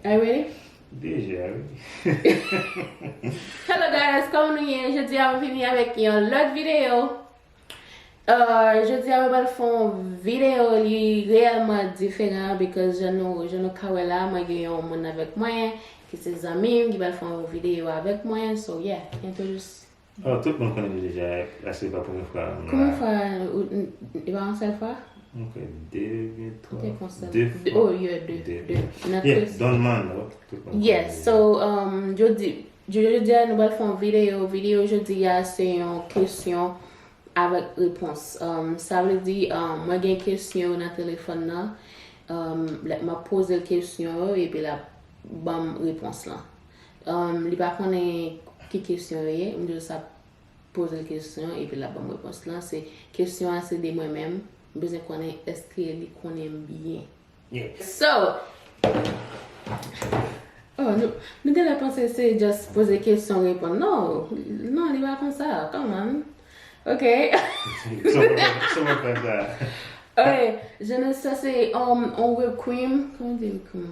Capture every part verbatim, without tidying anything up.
Are you ready? Deja, wi. Hello guys, kòman nou ye? Jodi a mwen vini avèk yon lòt videyo. Uh, jodi a mwen pral fè yon videyo, li reyèlman diferan because jan nou, jan nou ka wè la, mwen gen yon moun avèk mwen ki se zanmi m ki pral fè yon videyo avèk mwen. So yeah, introduce. Oh, tout moun konnen li deja, paske se pa premye fwa nou la. Konbyen fwa? Ou- n- E pa yon sèl fwa? Ok, de, oubyen twa. Te konsa. De fwa. Oh, yeah, de. De. De. Nan Yeah, Chris. Don Mano. Tout moun konnen li deja. Yes, so, um, jodi, jodi, jodi a, nou pral fè yon videyo. Videyo jodi a, se yon kesyon avèk repons. Um, sa vle di, um, mwen gen kesyon nan telefòn nan. Um, like, m ap poze l kesyon yo, epi l ap ban m repons lan. Um, li pa konnen ki kesyon yo ye, m jis ap poze l kesyon, epi l ap ban m repons lan. Se, kesyon an se de mwen menm, m bezwen konnen èske li konnen m byen. Yeah. So, oh, nou, nou genlè panse se just poze kesyon, reponn. Non, non, li pa konsa, come on. Ok. Sa w konn fè sa. Ok, je ne sais, se, um, on whipped cream. Kòman di whipped cream?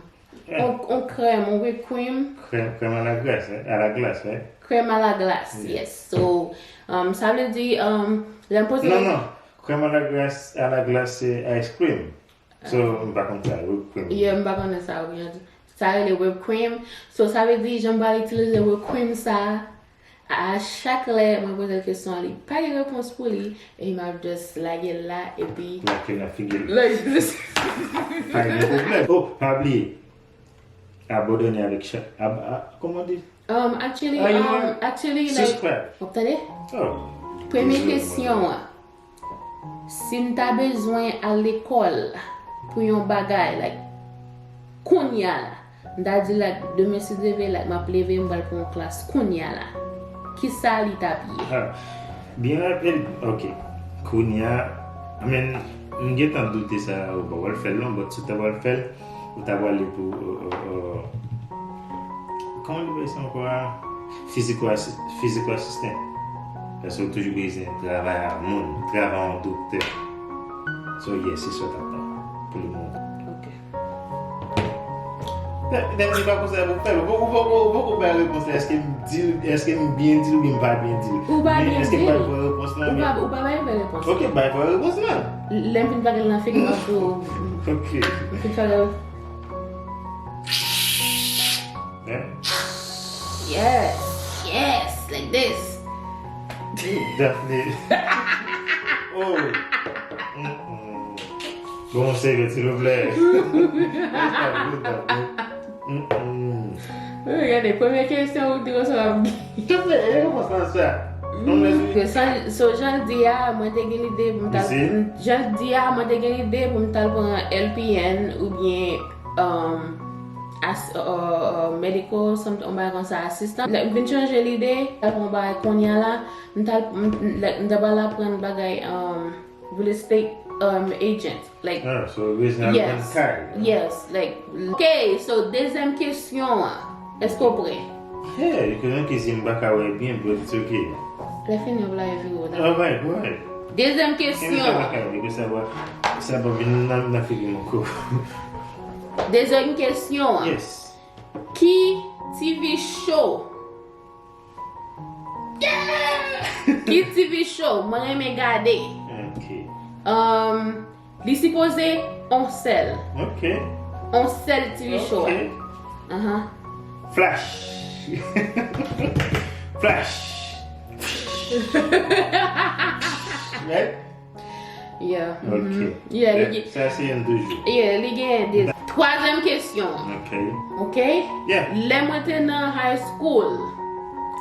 On, on krèm, on whipped cream. Krèm, krèm a la glas, hein? A la glas, hein? Krèm a la glas, yes. So, um, sa vle di, um, lè m poze Non, non. Krèm a la glas, a la glas, se ice cream. So, m pa konn sa, whipped cream. Yeah, m pa konnen sa, wi. Sa rele whipped cream. So, sa vle di, jan m pral itilize whipped cream sa, a chak lè mwen poze l kesyon, li pa gen repons pou li, e m ap just lage l la, epi Lage l nan figi l. Like this. Pa gen pwoblèm. Oh, pa bliye. Abandone avèk cha-, ab-, a, kòman di? Um, actually, Are you um, a- actually, like, Subscribe. W ap tande? Oh. Premye Dezole, kesyon an. Si m ta bezwen al lekòl pou yon bagay, like, kounye a la, m ta di, like, demen si Dye vle, like, m ap leve, m pral pran yon klas kounye a la. Kisa li t ap ye? Ha. Byen rapid, ok. Kounye a, I mean, m gentan doute sa, ou pa pral fè l non, but si w ta pral fè l, ou ta pral li pou, euh, euh, euh, kòman li rele sa ankò a? Fiziko asi-, fiziko asistan. Paske ou toujou bezwen travay a moun, travay yon doktè. So, yes, se sa w t ap pran pou le moman. Ok. Lè, lè m di pa konsa, pou fè l. Ou poko, ou poko, ou poko bay repons la. Èske m di l, èske m byen di l oubyen m pa byen di l? Ou pa byen di l. Men èske m bay vrè repons lan? Ou pa, ou pa bay vrè repons lan. Ok, bay vrè repons lan. Lè m fin pale l nan figi w ap di w. Ok. M fin pale l. Hein? Yes, yes, like this. Daphne. Oh. Mm-mm. Bon, sèvyèt, silvouplè. Daphne, Daphne. Mm-mm. Wi, gade, premye kesyon ou te resevwa. Silvouplè, e repons lan sa. Mm, ke sa, so, jan l di a, mwen te gen lide pou m ta, jan l di a, mwen te gen lide pou m ta al pran L P N oubyen, um, as-, uh, uh, medical, something, yon bagay konsa, asistan. Lè m vin chanje lide, m ta al pran yon bagay kounye a la, m ta al, m, m, like, m ta pral aprann bagay, um, real estate, um, agent. Like, Ah, so, bezwen al yes, vann kay. Yes, like, ok, so, dezyèm kesyon an, èske w prè? Yeah, you can, ok, si m pa ka wè byen, but it's ok. Lè fini, w lage figi w, dakò? Alright, go ahead. Dezyèm kesyon. Kenbe sa nan kay, kenbe sa bò. Sa pa vin nan, nan figi m ankò. Dezyèm kesyon an. Yes. Ki T V show? Yeah! Ki T V show mwen renmen gade? Ok. Um, li sipoze on sèl. Ok. On sèl T V show. Ok. Aha. Flash. Flash. Right? Yeah. Ok. Mhm. Yeah, li gen, sa se yon toujou. Yeah, li gen de. Twazyèm kesyon. Ok. Ok? Yeah. Lè mwen te nan high school,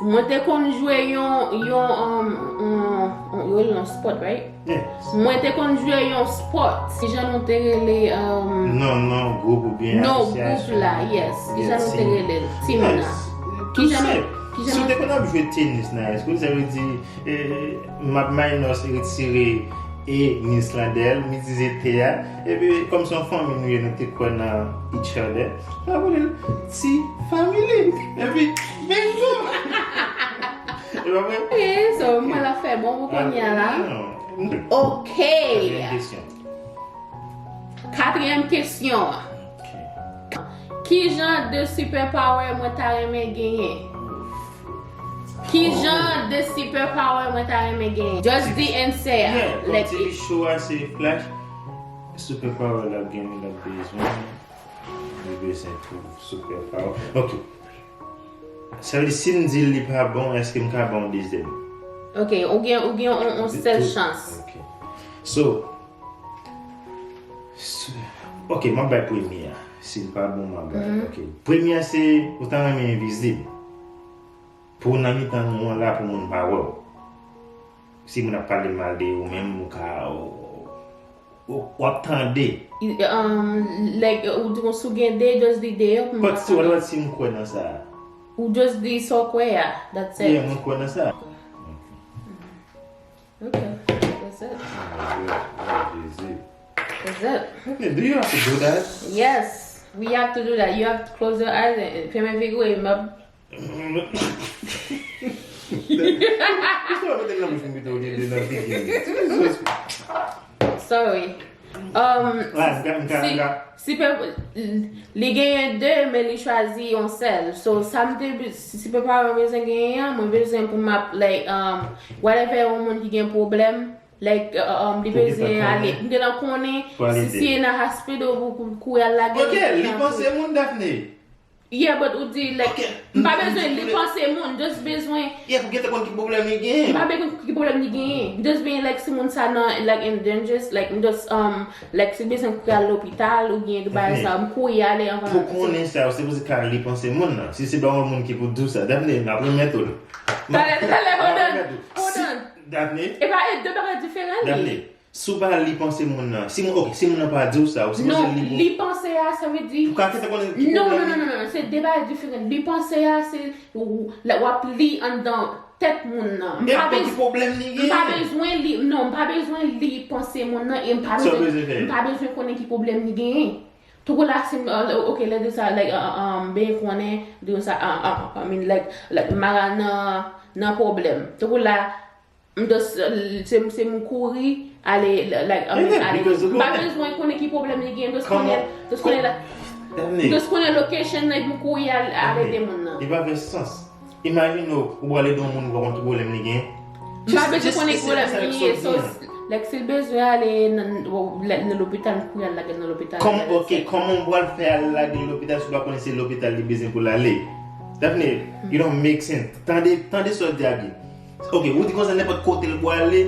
mwen te konn jwe yon, yon, um, yon, yon, yo rele yon sport, right? Yeah. Mwen te konn jwe yon sport. Kijan nou te rele, um, Non, non, gwoup oubyen non, gwoup asosyasyon. La, yes. Kijan nou te rele l? Team nan. Yes. Kijan nou, kijan nou Si w te konn ap jwe tenis nan high school, sa vle di E, m ap minus retire e Miss lan dèyè l, m itilize te a. Epi, kòm se yon fanmi nou ye, nou te kwè nan each other. M ap rele l ti family. Epi, bingo! E pa vre? Ok, so, mwen la fè bon pou kounye a la. Non. Ok. Katriyèm kesyon. Katriyèm kesyon an. Ok. Ki jan de superpower mwen ta renmen genyen? Ki jan de superpower mwen ta renmen genyen? Just the answer. Yeah, kòm Like, T V show a se Flash, superpower l ap genyen, l ap bezwen. Li bezwen pou superpower. Ok. Sa vle di, si m di l li pa bon, èske m ka ba yon dezyèm? Ok, ou gen, ou gen yon, yon sèl chans. Ok. So, so, ok, m ap bay premye a. Si l pa bon, m ap bay. Ok. Premye a se, ou ta renmen envizib. Pou w nan mitan nou an la, pou moun pa wè w. Si moun ap pale mal de ou menm, ou ka, ou, ou, w ap tande. Um, like, ou di konsa ou gen de, just di de yo pou m But pa si, what konnen. About si m kwè nan sa? Ou just di sa w kwè a, that's it. Yeah, mwen kwè nan sa. Ok, that's it. Oh my God, oh, Jezi. That's it. Okay, do you have to do that? Yes, we have to do that. You have to close your eyes and fèmen figi w, m ap Poukisa w mete nan bouch m pito olye de nan figi m? Jesus. Sorry. Um, Ah, m ka, m ka, si, m ka. Si pe, li genyen de, men li chwazi yon sèl. So, sa m te, si pe pa mwen bezwen genyen an, mwen bezwen pou m ap, like, um, whatever yon moun ki gen pwoblèm, like, uh, um, li Pou ki bezwen pa ale. konnen. M te lan konnen, Pou ale si, de. Si e nan hospital pou, pou, pou al lage. Ok, li panse moun, Daphne. Yeah, but ou di, like, Ok. m pa bezwen li panse moun, just bezwen Yeah, pou gentan konn ki pwoblèm li genyen. M pa bezwen ki pwoblèm li genyen. M just bezwen, like, si moun sa nan, like, in dangerous, like, m just, um, like, si bezwen kouri al lopital, oubyen de bagay sa, m kouri ale anvan. Pou konnen sa, ou sipoze ka li panse moun nan. Si se pa yon moun ki pou di w sa, Daphne, m ap remèt ou l. Talè, talè, hold on, hold on. Daphne, E pa e de bagay diferan li. Daphne, si w pa li panse moun nan, si moun, ok, si moun nan pa di w sa, ou sipoze Non, li pou li panse a, sa vle di. Ou ka gentan konnen ki Non, non, pwoblèm non, li. Non, non, non. Se de bagay diferan. Li panse a, se ou, la, w ap li anndan tèt moun nan. M E pa pou ki bez- pwoblèm li M pa genyen? Bezwen li, non, m pa bezwen li panse moun nan, e m pa Sa w bezwen, bezwen fè? M pa bezwen konnen ki pwoblèm li genyen. Toukou la, si, uh, ok, lè de sa, like, uh, uh, um, ben konnen, di sa, uh, uh, I mean, like, like, Mara nan, nan pwoblèm. Toukou la, m just, uh, se, se m kouri, ale, like, I mean, Yeah, ale. Because M pa bezwen konnen ki pwoblèm li genyen, just konnen, just konnen la, Daphne, just konnen location nan, m kouri al, al ede moun nan. Li pa fè sans. Imajine w, ou prale de yon moun ou pa konn ki pwoblèm li genyen. M pa bezwen konnen ki pwoblèm li ye, so, like, si l bezwen ale nan, nan, nan lopital, m kouri al lage l nan lopital. Kòm, ok, kòman w pral fè al lage l lopital si w pa konnen se lopital li bezwen pou l ale? Daphne, you don't make sense. Tande, tande sa w di a byen. Ok, ou di konsa nenpòt kote l pwale,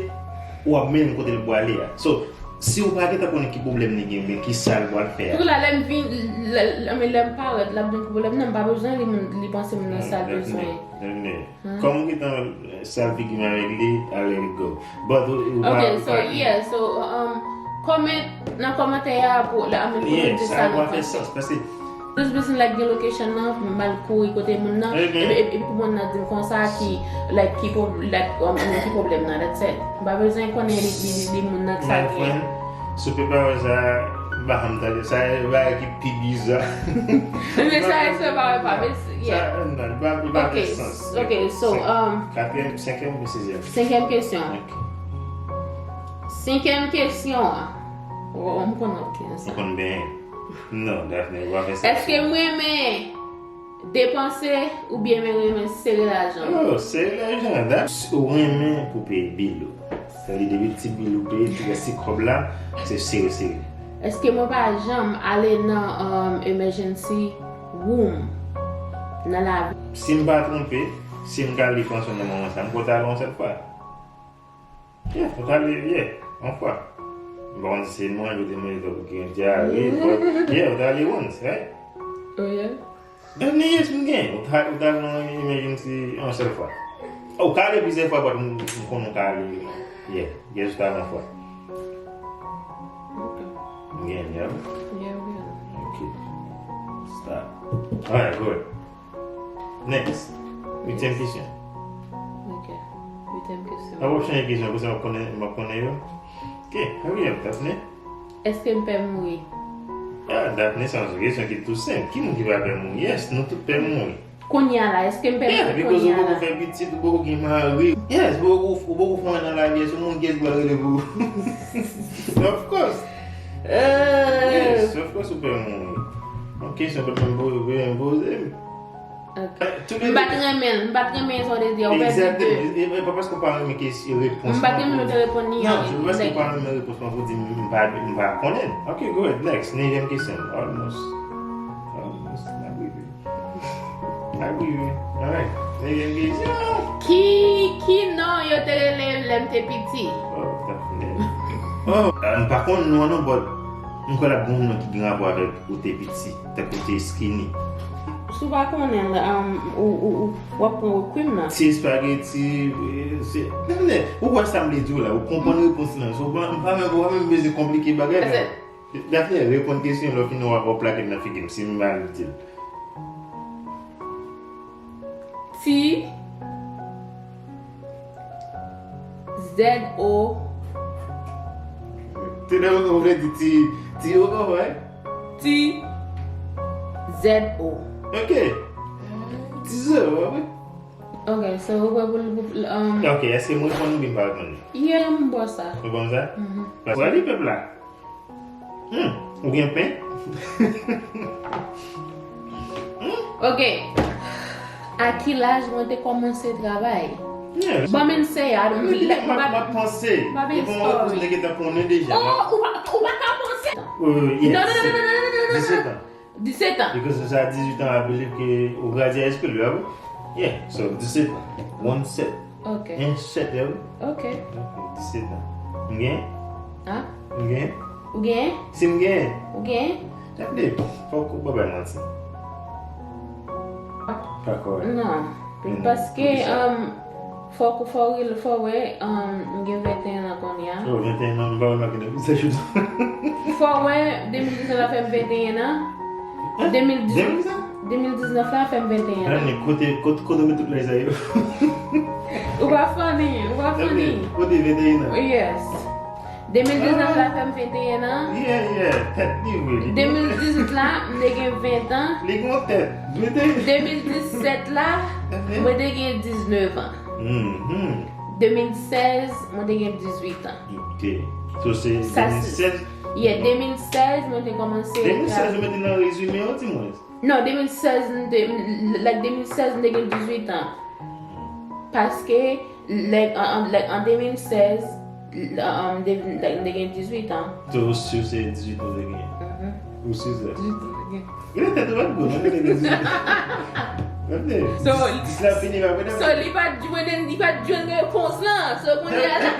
ou ap mennen l kote l pwale a. So, si ou pa gentan konnen ki pwoblèm li gen, oubyen ki sa l pral fè a. Toukou la, lè m vin, lè, lè, lè m parèt, l ap di m ki pwoblèm nan, m pa bezwen li, moun, li panse moun nan sa l bezwen. Kòm ou gentan sal figi m avèk li, I let it go. But ou, ou pa, Ok, ou so, pa yeah, so, um, comment, nan kòmantè a, pou, la, I mean, pou Yeah, nou di sa sa pa nou fè panse. Sans, paske Just bezwen, like, gen location nan, m al kouri kote moun nan, Mhm. epi, epi, epi pou moun nan di m konsa ki, like, ki pwob-, like, um, ki pwoblèm nan, that's it. M pa bezwen konnen li, li, li, li moun nan ki sa My gen. Friend, superpower sa, m pa janm tande sa, e bagay ki pi biza. Men sa, e sa pa, pa, men, yeah. Sa, non, li pa, li pa Ok, fè sans. Ok, so, um, Katriyèm, senkyèm oubyen sizyèm? Senkyèm kesyon. Ok. Senkyèm kesyon an. Oh, m konnen, ok, Ou sa. Konn byen. Non, Daphne, ou pa fè sa. Èske m renmen depanse oubyen m renmen sere lajan? Oh, sere lajan. That, ou renmen pou peye bil ou. Sa vle di depi ti bil ou peye, ti rès ti kòb la, se sere, sere. Èske mwen pa janm ale nan, um, emergency room nan lavi? Si m pa twonpe, si m ka li panse nan moman sa, m konn ale yon sèl fwa. Yeah, ou ta li, yeah, yon fwa. M pa konn si se manje ou te manje, tankou ki gen dyare, but, yeah, ou ta li once, right? Oh, yeah? Daphne, yes, m gen. Ou ta, ou ta nan emergency yon sèl fwa. Ou ka ale plizyè fwa, but m, m konnen ou ka ale, yeah, yes, ou ta ale yon fwa. Ok. M gen, yeah. Yeah, yeah. Ok. Stop. Alright, good. Next. Uityèm kesyon. Ok. Uityèm kesyon. N ap chanje kesyon, konsa m ap konnen, m ap konnen yo. Ok, hurry up, Daphne. Èske m pè mouri? Ah, Daphne, sa yon kesyon ki tou senp. Ki moun ki pa pè mouri? Yes, nou tout pè mouri. Kounye a la, èske m pè Yeah, mouri because ou kounye a poko la? Fè pitit, ou poko gen mari. Yes, ou poko, ou poko fè anyen nan lavi, se yon moun ki pral rele pou ou. Of course. Yes, of course ou pè mouri. Ok, se yon kesyon pou, pou, pou poze m. Ok. M pa t renmen l, m pa t renmen sa w te di a, ou pèdi de. Egzakteman. E pa paske w pa renmen kesyon, repons lan. M pa t renmen ou te reponn li an. Non, se paske w pa renmen repons lan pou di m pa, m pa konnen. Ok, go ahead, next. Nevyèm kesyon. Almost. Almost. N ap rive. N ap rive. Alright. Nevyèm kesyon. Ki, ki non yo te rele lè m te piti? Oh, oh, m pa konn non an non, but m kwè l ap gen yon non ki gen rapò avèk ou te piti, tankou te skinny. Si w pa konnen l, um, ou, ou, ou, w ap pran recruit nan. Ti espageti, eh, se, tande, ou wè sa m vle di w la, ou konprann repons lan. So, m pa, m pa menm, ou pa menm bezwen konplike bagay la. Daphne, reponn kesyon, lè w fini w ap plake l nan figi m, si m mal di l. Ti Z O. Te nan ou vle di ti, ti O, right? Ti Z O. Ok. Ti Z O, wi. Ok, so ou wè pou l. Um, Ok, èske mwen reponn ou byen pa reponn li? Yeah, m bò sa. Ou konn sa? Mhm. Pase li pèp la. Hmm, ou gen pen? Ok. A ki laj mwen te kòmanse travay? Yeah. Bon, men se a, M ap panse. M ap E bon, mwen poze nèg etan konnen deja. Oh, ou pa, ou pa ka panse. Wi, wi, yes. Non, non, non, non, non, non, non, non. Disèt an. Disèt an. Because sa dizuit an, I believe ke ou gradye high school, yeah, wi. Yeah, so disèt an. One set. Ok. Un set, yeah, wi. Ok. Ok, disèt an. M gen? Ah? M gen? Ou gen? Si m gen? Ou gen? Tande, fòk ou pa bay manti. Pa kòrèk. Non. Mm, Paske, poukisa? Um, fòk ou fò ril, fò wè, um, m gen venteyen an kounye a. Oh, venteyen an, m pa remake nan visaj ou. Fò wè, de mil diznèf la fè m venteyen an. De mil diznèf, De mil diznèf? De mil diznèf la fè m venteyen an. Ann, kote, kote, kote w met tout laj sa yo? Ou pa funny, ou pa funny. Kote venteyen an? Yes. De mil diznèf la fè m venteyen an. Yeah, yeah, tèt li vre. Li De mil dizuit la, m te gen ven an. Li gen yon tèt. Venteyen. De mil disèt la, mwen te gen diznèf an. Mhm. De mil sèz, mwen te gen dizuit an. Ok. So se Sa se- de mil sèz. Yeah, de mil sèz, mwen te kòmanse. De mil sèz, ou mete nan rezime ou, di mwen. Non, de mil sèz, m te, m- like, de mil sèz, m te gen dizuit an. Paske, like, an, an, like, an de mil sèz, an, an, de- like, m te gen dizuit an. To, ou si se dizuit an ou te gen? Mhm. Ou si se? Dizuit an m te gen. Gade tèt ou pa t gwo, non, ou te gen dizuit an. Gade. So, Dis la fini, pa vre? So, li pa t jwenn, li pa t jwenn repons lan. So, kounye a la.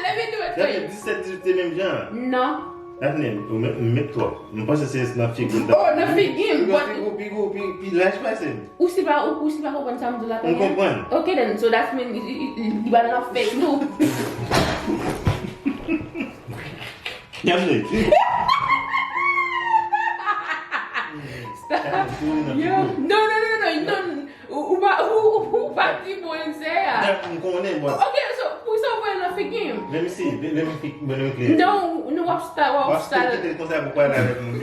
Let me do it for you. Disèt, dizuit, se menm jan. Non. Daphne, ou met, ou met twòp. M panse se nan figi m. Oh, nan figi m, but- Pi gwo, pi gwo, pi, pi laj pase m. Ou si pa, ou, ou si pa konprann sa m di la M konprann. Ok, then, so that means li, li, li, li pa nan fake nou. Daphne. Stop. Yo, non, non, non, non, non. Ou, ou pa, ou, ou, ou pa di bon, se a. M konnen, but Ok, so, pou sa w voye nan figi m. Let me see, let me fi- let me clear. Non, nou w ap sta, w ap Wap sta. Kite konsa pou pale avèk moun.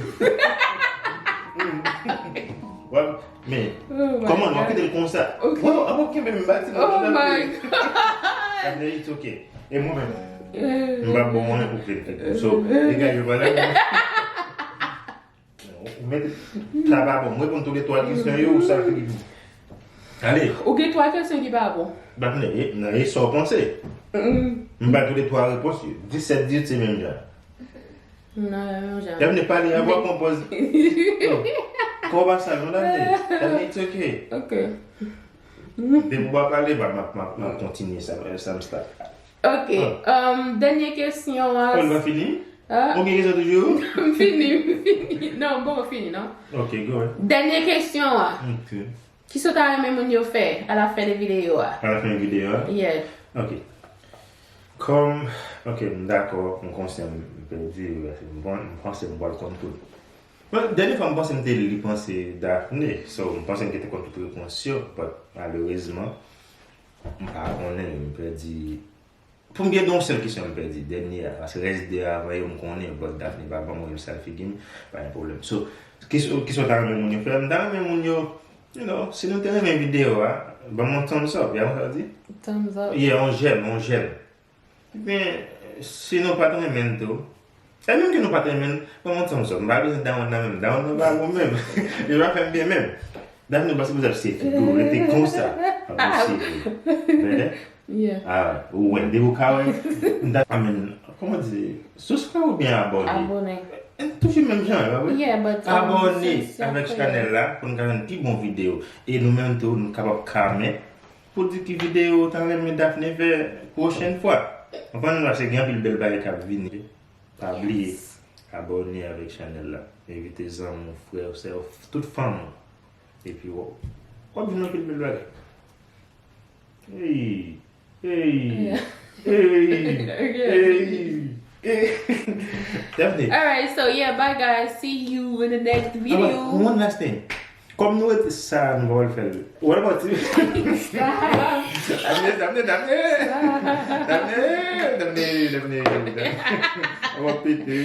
Wap, men, Oh my kòman wap God. Kite l konsa? Ok. Wap, wap kenbe m bati. Oh my God. Daphne, it's ok. E mwen menm, m pa bon mwen pou kle fèt. So, degaje w pale avèk mwen. Ou mete sa pa bon. Mwen reponn tou le twa kesyon yo, ou sa figi m. Ale. Ou gen twa kesyon ki pa bon. Daphne, e, nan e sa w panse. Mm. M ba tou le twa repons yo. Disèt, dizuit se menm jan. Non, menm jan. Daphne pale avè w konpoz. Kò pa sa non, Daphne. Daphne, it's ok. Ok. Depi w pa pale, m ap, m ap, m ap, m ap kontinye sa, sa m start. Ok. Um, dènye kesyon an. Kò l pa fini? Ah. Ou gen kesyon toujou? M fini, m fini. Non, bon, m fini, non. Ok, go ahead. Dènye kesyon an. Ok. Kisa w ta renmen moun yo fè à la fin de vidéo a? À la fin de vidéo a? Yeah. Ok. Kòm, ok, m dakò, m konsyan m pèdi, m pran- m panse m pral konn tout. Bon, dènye fwa m panse m te li panse Daphne, so m panse m te konn tout repons yo, but malerezman, m pa konnen, m pèdi. Pou m gen yon sèl kesyon m pèdi, dènye a, paske rès de avan yo m konnen, but Daphne pa ban mwen, yo sal figi m, pa gen pwoblèm. So, kisa, kisa w ta renmen moun yo fè? M ta renmen moun yo, you know, si nou te renmen videyo a, ban m yon thumbs up, ya mwen sa di? Thumbs up. Yeah, yon j'aime, yon j'aime. Men, si nou pa t renmen l tou, E menm ke nou pa t renmen l, ban m yon thumbs up. M pa bezwen down nan menm. Down nan pa bon menm. Li pa fè m byen menm. Daphne, ou pa sipoze ap se figi w. Rete konsa. Ap ap se figi w. Vèdè? Yeah. Ah, ou wè, depi ou ka wè. M ta, I mean, kòman di? Subscribe oubyen abòne? Abòne. Toujou menm jan, pa vre? Yeah, but, um, abòne avèk chanèl la pou n ka jwenn pi bon videyo. E nou menm tou, nou kapab kòmante pou di ki videyo w ta renmen Daphne fè pwochèn fwa. Konprann nou, paske gen anpil bèl bagay k ap vini. Pa bliye abòne avèk chanèl la. Envite zanmi w, frè w, sè w, tout fanmi w. Epi w ap jwenn anpil bèl bagay. Hey! Hey! Hey! Hey! Hey! Daphne. Alright, so yeah, bye guys. See you in the next video. One last thing. Kòm nou rete sa, nou pa pral fè l. What about you? Stop. Damne, damne, damne. Stop. Damne, damne, damne, damne. Ou ap pete.